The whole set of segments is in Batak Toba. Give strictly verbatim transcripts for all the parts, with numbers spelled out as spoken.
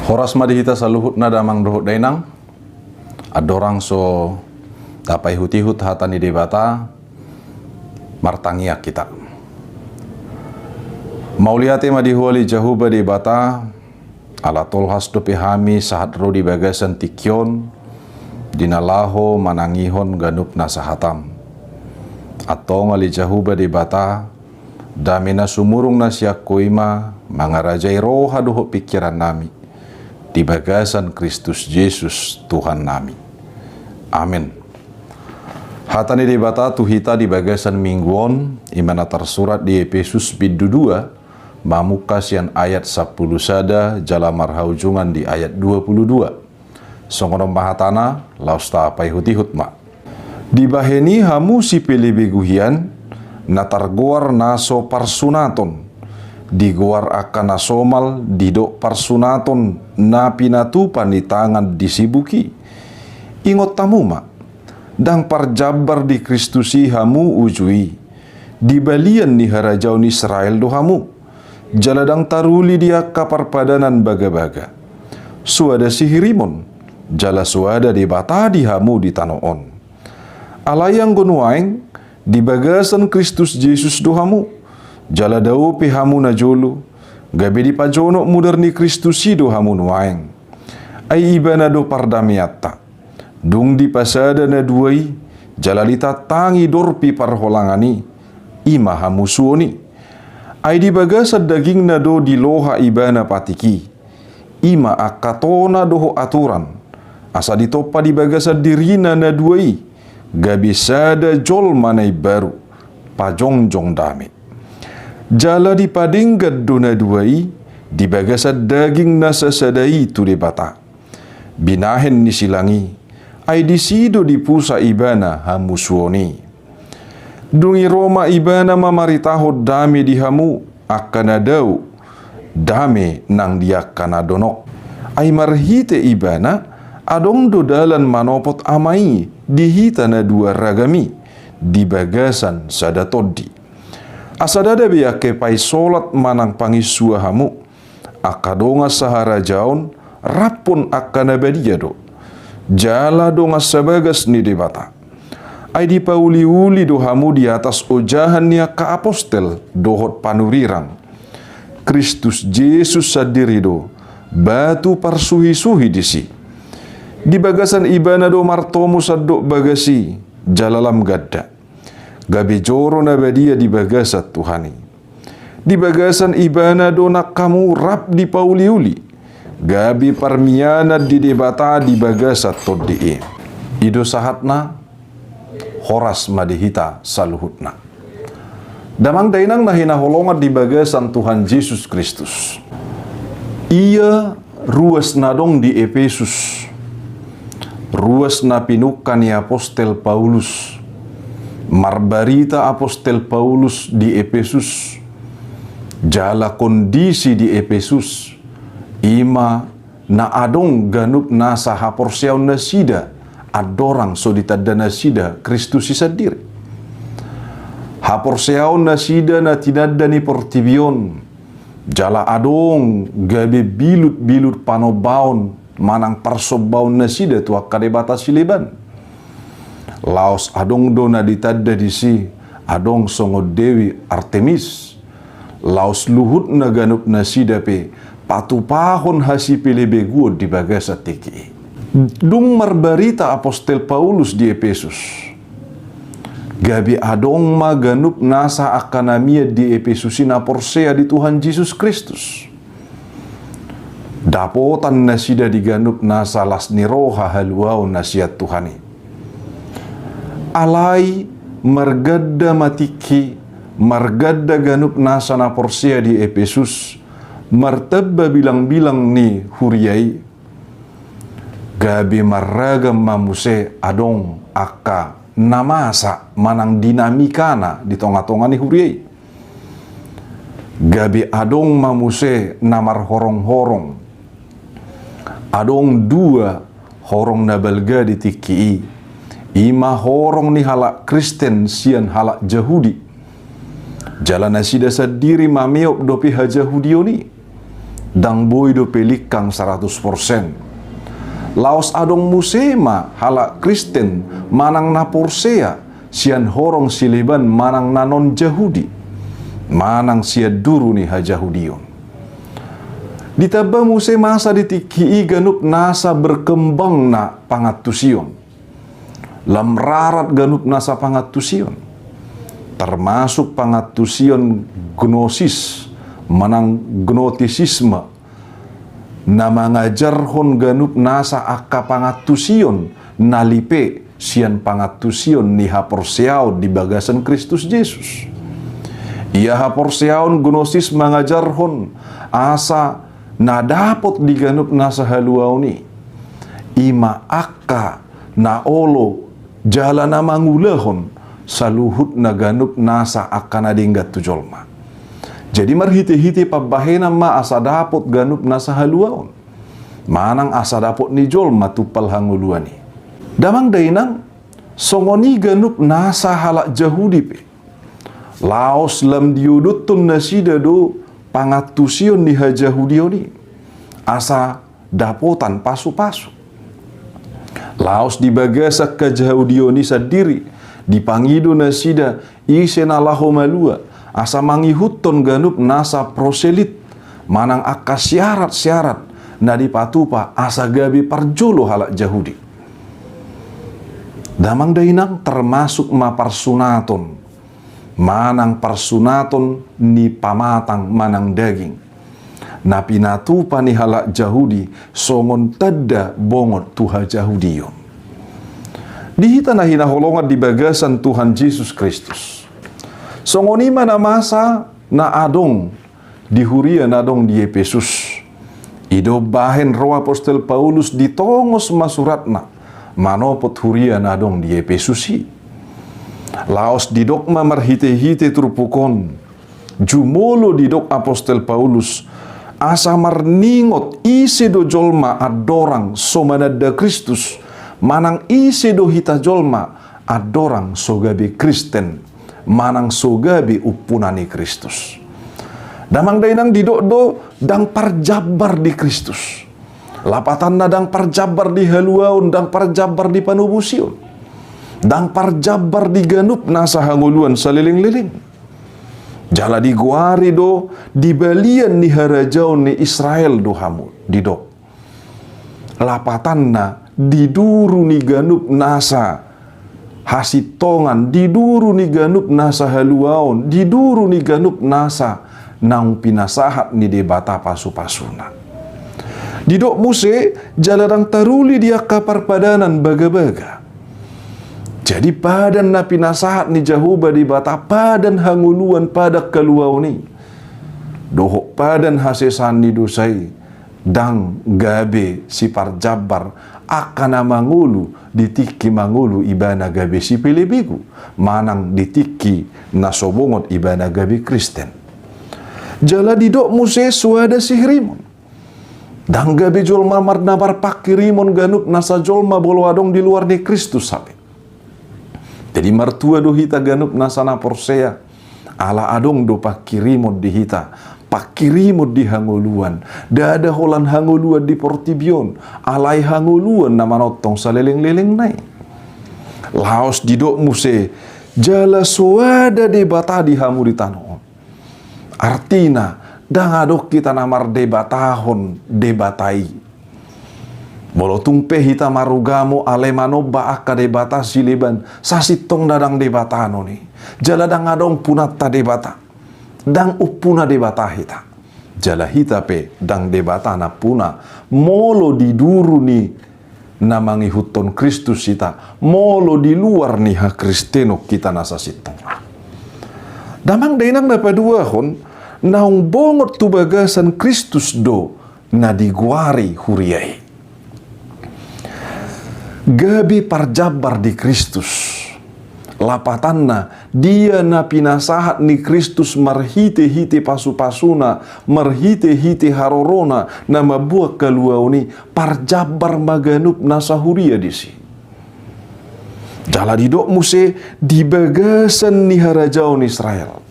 Horas ma di hita saluhutna damang dohot dainang. Andorang so tapaihut-ihut hata ni Debata, martangiang hita. Mauliate ma di Ho ale Jahowa Debata, ala tolhas dope hami sahat ro di bagasan tingki on, di na laho manangihon ganup nasa hataM. Antong ale Jahowa Debata, dame na sumurung na sian Ho i ma mangarajai roha dohot pingkiran nami, di bagasan Kristus Jesus Tuhan nami. Amen. Hata ni Debata tu hita di bagasan minggu on, i ma na tarsurat di Epesus bindu dua, mamungka sian ayat sampulu sada jala marhaujungan di ayat dua pulu dua. Songon on ma hatana, laos tapaihut-ihut ma. Dibahen i hamu sipelebegu hian, na targoar na so parsunaton, digoar angka na somal didok parsunaton na pinatupa ni tangan di sibuk i. Ingot hamu ma, ndang parjambar di Kristus i hamu uju i, di balian ni harajaon Israel do hamu, jala ndang taruli di angka parpadanan bagabaga. Soada sihirimon, jala soada Debata di hamu di tano on. Alai anggo nuaeng, di bagasan Kristus Jesus do hamu, jala dao pe hamu najolo, gabe dipajonok mudar ni Kristus i do hamu nuaeng. Ai Ibana do pardameanta. Dung dipasada na dua i, jala ditantangi dorpi parholangan i, i ma hamusuon i. Ai di bagasan dagingna do diloha Ibana patik i, i ma angka tona dohot aturan, asa ditompa di bagasan dirina na dua i, gabe sada jolma na imbaru, pajongjong dame. Jala dipadenggan do na dua i, di bagasan daging na sasada i tu Debata. Binahen ni silang i, ai disi do dipusa Ibana hamusuon i. Dung i ro ma Ibana mamaritahon dame di hamu, angka na dao, dame nang di angka na donok. Ai marhite Ibana, adong do dalan manopot Ama i di hita na dua ragam i, di bagasan sada tondi. Asa ndada be angka paisolat manang panginsua hamu, angka dongan saharajaon, raphon angka na badia do. Jala dongan sabagas ni Debata. Ai dipauliuli do hamu di atas ojahan ni angka apostel dohot panurirang. Kristus Jesus sandiri do, batu parsuhisuhi disi. Di bagasan Ibana do martomu sandok bagas i, jala lam ganda. Gabe joro na badia di bagasan Tuhan i. Di bagasan Ibana do nang hamu rap dipauliuli, gabe parmianan di Debata di bagasan tondi i. I do sahatna, horas ma di hita saluhutna. Damang dainang na hinaholongan di bagasan Tuhan Jesus Kristus. Ia ruas na adong di Epesus. Ruas na pinungka ni apostel Paulus. Marbarita apostel Paulus di Epesus. Jala kondisi di Epesus. I ma na adong ganup nasa haporseaon nasida, andorang so ditanda nasida Kristus i sandiri. Haporseaon nasida na tinanda ni portibi on, jala adong gabe bilut-bilut panombaon manang parsombaon nasida tu angka debata sileban. Laos adong do na ditanda disi, adong songon Dewi Artemis. Laos luhutna ganup nasida pe patupahon hasipelebeguon di bagasan tingki i. Dung marbarita apostel Paulus di Epesus, gabe adong ma ganup nasa angka na mian di Epesus i na porsea di Tuhan Jesus Kristus. Dapotan nasida di ganup nasa las ni roha haluaon na sian Tuhan i. Alai marganda ma tingki, marganda ganup nasa na porsea di Epesus, martamba bilang-bilang ni huria i, gabe marragam ma muse adong angka na masa manang dinamikana di tonga-tonga ni huria i. Gabe adong ma muse na marhorong-horong. Adong dua horong na balga di tingki i. I ma horong ni halak Kristen sian halak Jahudi. Jala nasida sandiri mameop dope hajahudion i. ndang boi dope lingkang saratus porsen. Laos adong muse ma halak Kristen manang na porsea sian horong sileban manang na non-Jahudi, manang sian duru ni hajahudion. Ditamba muse masa di tingki i ganup nasa berkembangna pangantusion. Lam rarat ganup nasa pangantusion, termasuk pangantusion gnosis manang gnotisisme, na mangajarhon ganup nasa angka pangantusion na lipe sian pangantusion ni haporseaon di bagasan Kristus Jesus. Ia haporseaon gnosis mangajarhon asa na dapot di ganup nasa haluaon i, ima angka na olo jala na mangulahon saluhutna ganup nasa angka na denggan tu jolma. Jadi marhitehite pambahenan ma asa dapot ganup nasa haluaon, manang asa dapot ni jolma tumpal hangoluan i. Damang dainang, songon i ganup nasa halak Jahudi pe. Laos lam diodothon nasida do pangantusion ni hajahudion i, asa dapotan pasupasu. Laos di bagasan hajahudion i sandiri, dipangido nasida ise na laho malua, asa mangihuthon ganup nasa proselit, manang angka syarat-syarat na dipatupa asa gabe parjolo halak Jahudi. Damang dainang, termasuk ma parsunaton, manang parsunaton ni pamatang manang daging, na pinatupa ni halak Jahudi songon tanda bongot tu hajahudion. Di hita na hinaholongan di bagasan Tuhan Jesus Kristus, songon i ma na masa na adong di huria na adong di Epesus. I do bahen ro apostel Paulus, ditongos ma suratna manopot huria na adong di Epesus i. Laos didok ma marhitehite turpuk on, jumolo didok apostel Paulus, asa marningot ise do jolma andorang so mananda Kristus, manang ise do hita jolma andorang so gabe Kristen, manang so gabe umpuna ni Kristus. Damang dainang, didok do ndang parjambar di Kristus. Lapatanna ndang parjambar di haluaon, ndang parjambar di panobusion, ndang parjambar di ganup nasa hangoluan saleleng-leleng. Jala digoari do di balian ni harajaon ni Israel do hamu, didok. Lapatanna di duru ni ganup nasa hasintongan, di duru ni ganup nasa haluaon, di duru ni ganup nasa naung pinasahat ni Debata pasupasuna. Didok muse, jala ndang taruli di angka parpadanan bagabaga. Jadi padan na pinasahat ni Jahowa Debata, padan hangoluan, padan haluaon i, dohot padan hasesaan ni dosa i, ndang gabe siparjambar angka na mangolu di tingki mangolu ibana gabe sipelebegu, manang di tingki na so bongot ibana gabe Kristen. Jala didok muse, soada sihirimon. Ndang gabe jolma mar-, na marpanghirimon ganup nasa jolma molo adong di luar ni Kristus hape. Jadi martua do hita ganup nasa na porsea, ala adong do panghirimon di hita, panghirimon di hangoluan. Ndada holan hangoluan di portibi on, alai hangoluan na manongtong saleleng-lelengna i. Laos didok muse, jala soada Debata di hamu di tano on. Artina, ndang adong hita na mardebatahon Debata i. Molo tung pe hita marugamo alai manomba angka debata sileban, sasintongna ndang Debata non i. Jala ndang adong umpunanta Debata. Ndang umpuna Debata hita. Jala hita pe ndang Debata na umpuna molo di duru ni na mangihuthon Kristus hita, molo di luar ni hakristenon hita na sasintongna. Damang dainang na paduahon, naung bongot tu bagasan Kristus do na digoari huria i. Gabe parjambar di Kristus. Lapatanna, dia na pinasahat ni Kristus marhite-hite pasu-pasuna, marhite-hite harorona, na mambuat haluaon i, parjambar ma ganup nasa huria disi. Jala didok muse di bagasan ni harajaon Israel.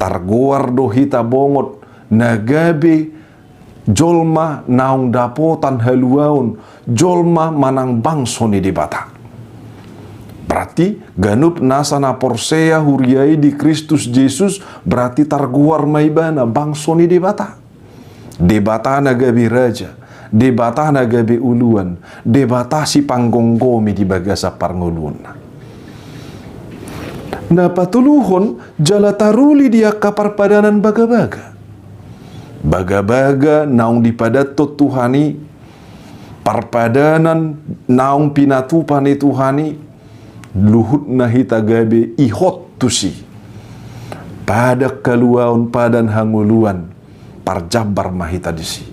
Targoar do hita bongot na gabe jolma naung dapotan haluaon, jolma manang bangso ni Debata. Berarti ganup nasa na porsea huria i di Kristus Jesus, berarti targoar ma ibana bangso ni Debata. Debata na gabe raja, Debata na gabe uluan, Debata sipanggomgomi di bagasan parngoluonna. Na patoluhon, jala taruli di angka parpadanan bagabaga. Bagabaga naung dipadathon Tuhan i, parpadanan naung pinatupa ni Tuhan i, luhutna hita gabe ihot tusi. Padan haluaon, padan hangoluan, parjambar ma hita disi.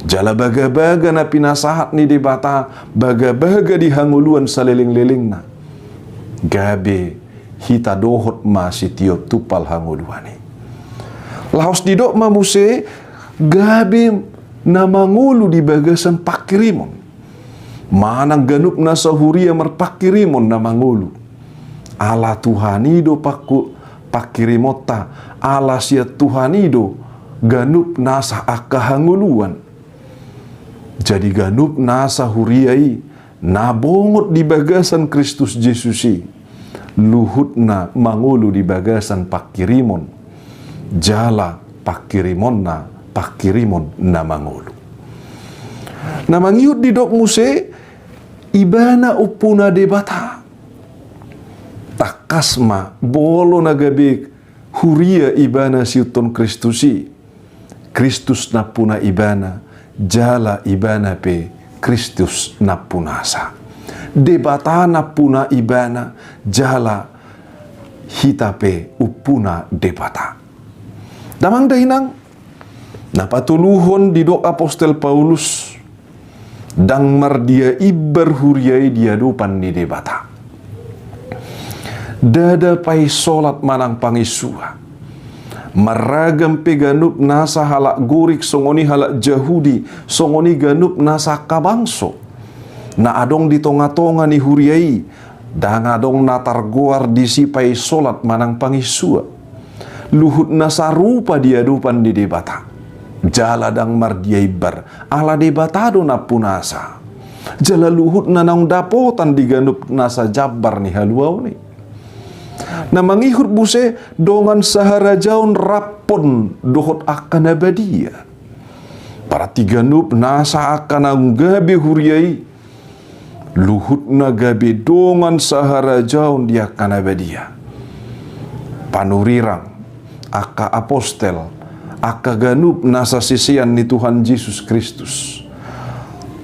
Jala bagabaga na pinasahat ni Debata, bagabaga di hangoluan salelenglelengna, gabe hita dohot ma sitiop tumpal hangoluan i. Laos didok ma muse, gabe na mangolu di bagasan pangkirimon. Manang ganup nasa huria marpangkirimon na mangolu. Ala Tuhan i do pangku-, pangkirimonta, ala sian Tuhan i do ganup nasa angka hangoluan. Jadi ganup nasa huria i na bongot di bagasan Kristus Jesus i, luhutna mangolu di bagasan pangkirimon, jala pangkirimonna pangkirimon na mangolu. Na mangihut didok muse, ibana ompuna Debata. Tangkas ma, molo na gabe huria ibana siuthon Kristus i, Kristus nampuna ibana, jala ibana pe Kristus nampunasa. Debata nampuna ibana, jala hita pe ompuna Debata. Damang dainang, na patoluhon didok apostel Paulus, ndang mardia imbar huria i di adopan ni Debata. Ndada paisolat manang pangisua. Marragam pe ganup nasa halak Gorik, songon i halak Jahudi, songon i ganup nasa angka bangso na adong di tongatonga ni huria i, ndang adong na targoar disi paisolat manang pangisua. Luhutna sarupa di adopan ni Debata. Jala ndang mardia imbar, ala Debata do nampunasa. Jala luhutna naung dapotan di ganup nasa jambar ni haluaon i. Na mangihut muse, dongan saharajaon rap dohot angka na badia. Berarti ganup nasa angka naung gabe huria i, luhutna gabe dongan saharajaon di angka na badia. Panurirang, angka apostel, angka ganup nasa sisean ni Tuhan Jesus Kristus,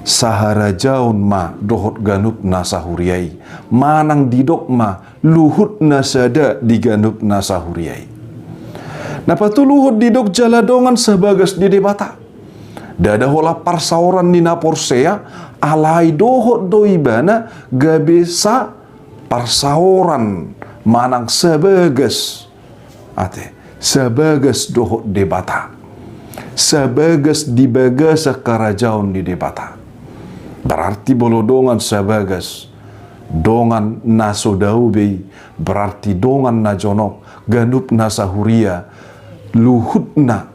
saharajaon ma dohot ganup nasa huria i. Manang didok ma, luhutna sada di ganup nasa huria i. Na patoluhon didok jala dongan sabagas ni Debata. Ndada holan parsaoran ni na porsea, alai dohot do ibana gabe sa parsaoran manang sabagas. Ate, sabagas dohot Debata. Sabagas di bagasan karajaon ni Debata. Berarti molo dongan sabagas, dongan na so dao be i, berarti dongan na jonok, ganup nasa huria, luhutna,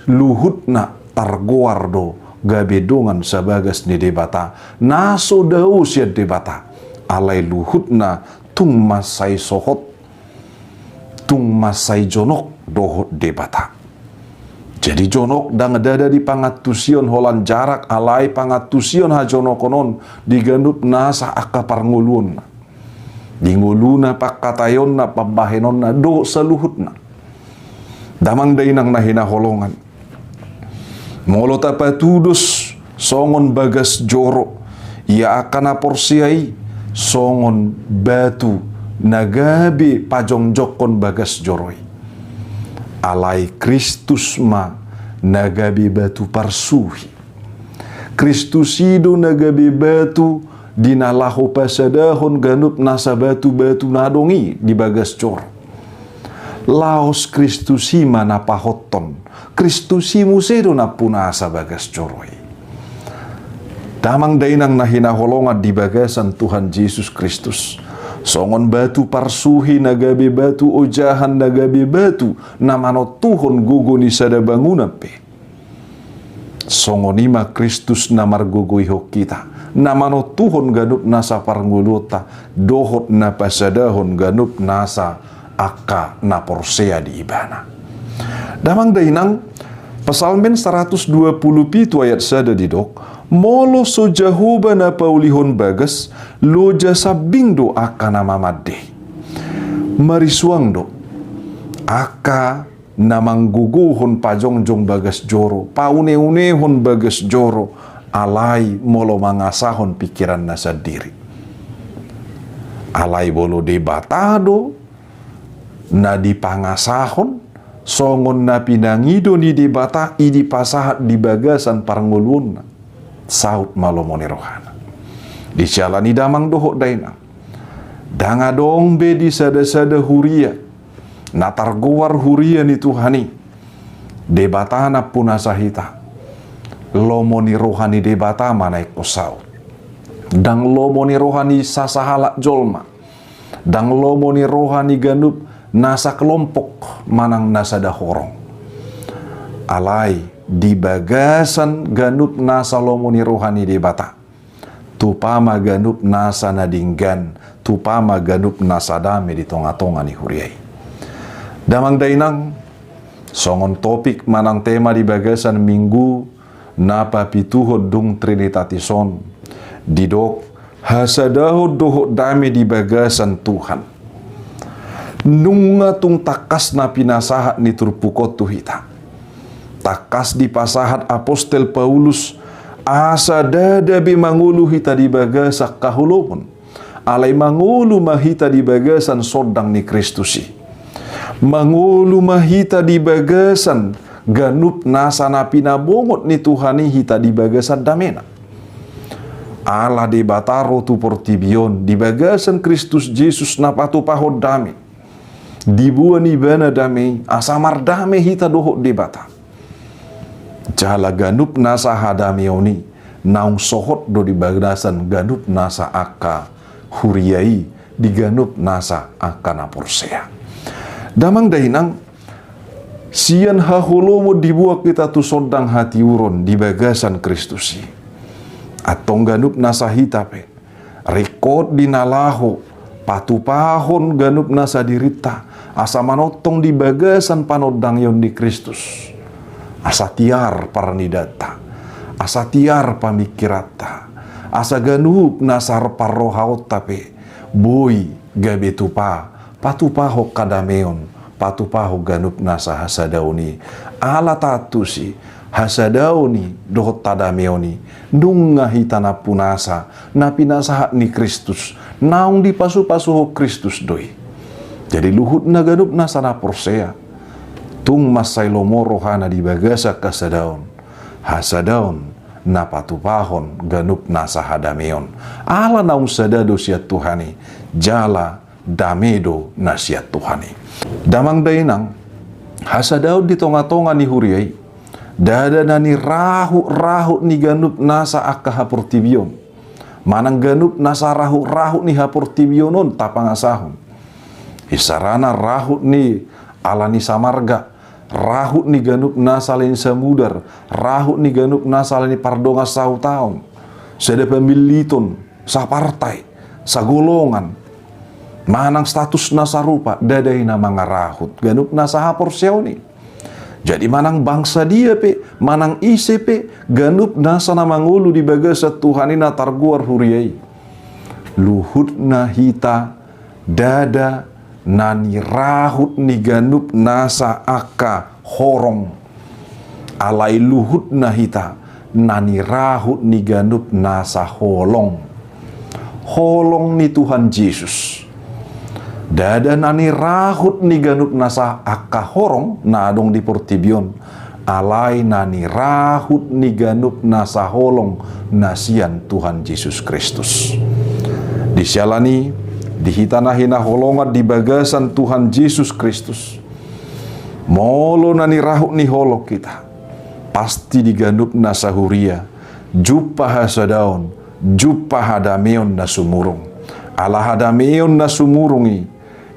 luhutna targoar do gabe dongan sabagas ni Debata, na so dao sian Debata, alai luhutna tung mansai sohot, tung mansai jonok dohot Debata. Jadi jonok ndang ndada di pangantusion holan jarak, alai pangantusion hajonokon on di ganup nasa angka parngoluonna. Di ngoluna, pangkataionna, pambahenonna, dohot saluhutna. Damang dainang na hinaholongan. Molo tapatudos songon bagas joro, ia angka na porsea i songon batu na gabe pajongjongkon bagas joro i. Alai Kristus ma na gabe batu parsuhi. Kristus i do na gabe batu di na laho pasadahon ganup nasa batu-batu na adong i di bagas joro. Laos Kristus i ma na pahothon. Kristus i muse do nampunasa bagas joro i. Damang dainang na hinaholongan di bagasan Tuhan Jesus Kristus. Songon batu parsuhi na gabe batu ojahan na gabe batu na manontuhon gogo ni sada bangunan pe. Songon i ma Kristus na margogoihon hita, na manontuhon ganup nasa parngoluonta, dohot na pasadahon ganup nasa angka na porsea di Ibana. Damang dainang, Psalmen saratus dua pulu pitu ayat sada didok, molo so Jahowa na paulihon bagas, loja sambing do angka na mamande. Marisuang do angka na manggogohon pajongjong bagas joro, pauneunehon bagas joro, alai molo mangasahon pingkiranna sandiri. Alai molo Debata do na dipangasahon, songon na pinangido ni Debata i dipasahat di bagasan parngoluonna, saut ma lomo ni rohana. Di siala ni damang dohot dainang, ndang adong be di sada-sada huria na targoar huria ni Tuhan i, Debata nampunasa hita, lomo ni roha ni Debata ma na ingkon saut. Ndang lomo ni roha ni sasahalak jolma, ndang lomo ni roha ni ganup nasa kelompok manang na sada horong. Alai di bagasan ganup nasa lomo ni roha ni Debata, tupa ma ganup nasa na denggan, tupa ma ganup nasa dame di tonga-tonga ni huria i. Damang dainang, songon topik manang tema di bagasan minggu na papituhon dung Trinitatis on, didok, hasadahon dohot dame di bagasan Tuhan. Nunga tung tangkas na pinasahat ni turpuk on tu hita. Tangkas dipasahat apostel Paulus, asa ndada be mangolu hita di bagasan haholomon, alai mangolu ma hita di bagasan sondang ni Kristus i. Mangolu ma hita di bagasan ganup nasa na pinabongot ni Tuhan i hita di bagasan damena. Ala Debata ro tu portibi on di bagasan Kristus Jesus na patupahon dame. Diboan Ibana dame i, asa mardame hita dohot Debata. Jala ganup nasa hadameon i naung sohot do di bagasan ganup nasa angka huria i, di ganup nasa angka na porsea. Damang dainang, sian haholomon diboan hita tu sondang hatiuron di bagasan Kristus i. Antong ganup nasa hita pe ringkot di na laho patupahon ganup nasa dirinta, asa manongtong di bagasan panondangion ni Kristus. Asa tiar parnidanta, asa tiar pamingkiranta, asa ganup nasa parrohaonta pe boi gabe tupa, patupahon hadameon, patupahon ganup nasa hasadaon i. Ala taantusi, hasadaon i dohot hadameon i nunga hita nampunasa, na pinasahat ni Kristus, naung dipasupasuhon Kristus do i. Jadi luhutna ganup nasa na porsea, tung mansai lomo rohana di bagasan hasadaon, hasadaon na patupahon ganup nasa hadameon. Ala naung sada do sian Tuhan i, jala dame do na sian Tuhan i. Damang dainang, hasadaon di tonga-tonga ni huria i, ndada na nirahut-rahut ni ganup nasa angka haportibion, manang ganup nasa rahut-rahut ni haportibion on tapangasahon. Isarana rahut ni ala ni samarga, rahut ni ganup nasa ala ni samudar, rahut ni ganup nasa ala ni pardongan sahutaon, sada pamilliton, sapartai, sagolongan, manang status na sarupa, ndada i na mangarahut ganup nasa haporseaon i. Jadi manang bangsa dia pe, manang ise pe, ganup nasa na mangolu di bagasan Tuhan i na targoar huria i, luhutna hita ndada na nirahut ni ganup nasa angka horong. Alai luhutna hita na nirahut ni ganup nasa holong. Holong ni Tuhan Jesus. Ndada na nirahut ni ganup nasa angka horong na adong di portibi on, alai na nirahut ni ganup nasa holong na sian Tuhan Jesus Kristus. Di siala ni i, di hita na hinaholongan di bagasan Tuhan Jesus Kristus, molo na nirahut ni holong hita, pasti di ganup nasa huria jumpa hasadaon, jumpa hadameon na sumurung. Ala hadameon na sumurung i,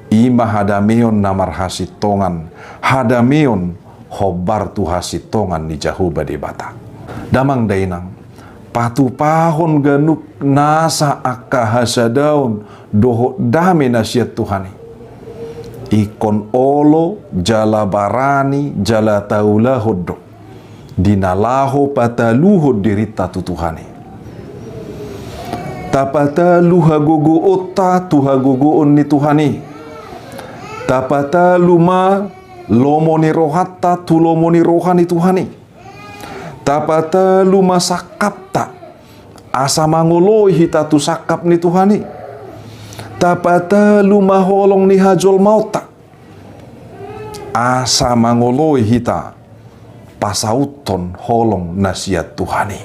i ma hadameon na marhasintongan, hadameon hombar tu hasintongan ni Jahowa Debata. Damang dainang, patupahon ganup nasa angka hasadaon dohot dame na sian Tuhan i. Ingkon olo jala barani jala taulahon do di na laho pataluhon dirinta tu Tuhan i. Tapatalu hagogoonta tu hagogoon ni Tuhan i. Tapatalu ma lomo ni rohanta tu lomo ni roha ni Tuhan i. Tapatalu ma sangkapta asa mangoloi hita tu sangkap ni Tuhan i. Tapatalu ma holong ni hajolmaonta asa mangoloi hita pasauthon holong na sian Tuhan i.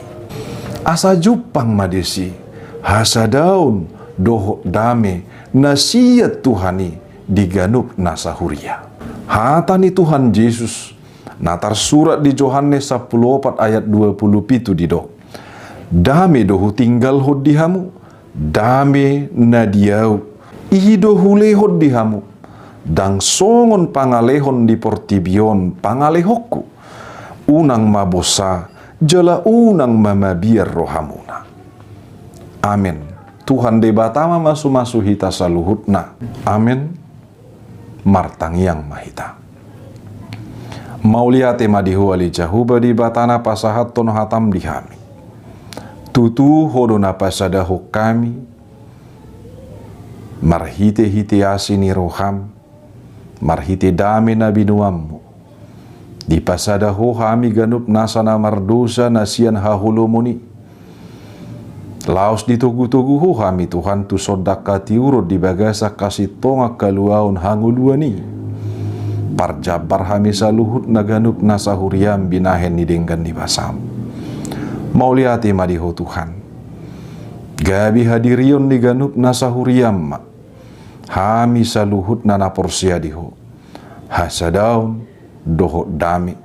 Asa jumpang ma disi hasadaon dohot dame na sian Tuhan i di ganup nasa huria. Hata ni Tuhan Jesus na tarsurat di Johannes sampulu opat ayat dua pulu pitu didok: Dame do hutinggalhon di hamu, dame na di ahu. I do hulehon di hamu, ndang songon pangalehon di portibi on pangalehonku. Unang ma bosa, jala unang ma mabiar rohamuna. Amen. Tuhan Debata ma masumasu hita saluhutna. Amen. Martangiang ma hita. Mauliate ma di Ho ale Jahowa Debata na pasahathon hatam di hami. Tutu Ho do na pasadahon hami, marhitehite asi ni roham, marhite dame na binoanmu, dipasada Ho hami ganup nasa na mardosa na sian haholomon i. Laos ditogutogu Ho hami Tuhan tu sonang hatiuron di bagasan hasintongan haluaon hangoluan i. Parjambar hami saluhutna ganup nasa huriam binahen ni denggan ni basam. Mauliate ma di Ho Tuhan. Gabe hadirion ni ganup nasa huriam ma hami saluhutna na porsea di Ho. Hasadaon dohot dame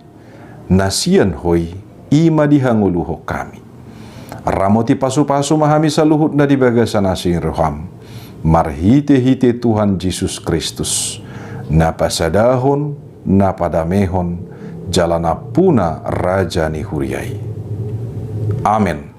na sian Ho i, i ma dihangoluhon hami. Ramoti pasupasu ma hami saluhutna di bagasan asi ni roham, marhitehite Tuhan Jesus Kristus, na pasadahon, na padamehon, jala nampuna raja ni huria i. Amen.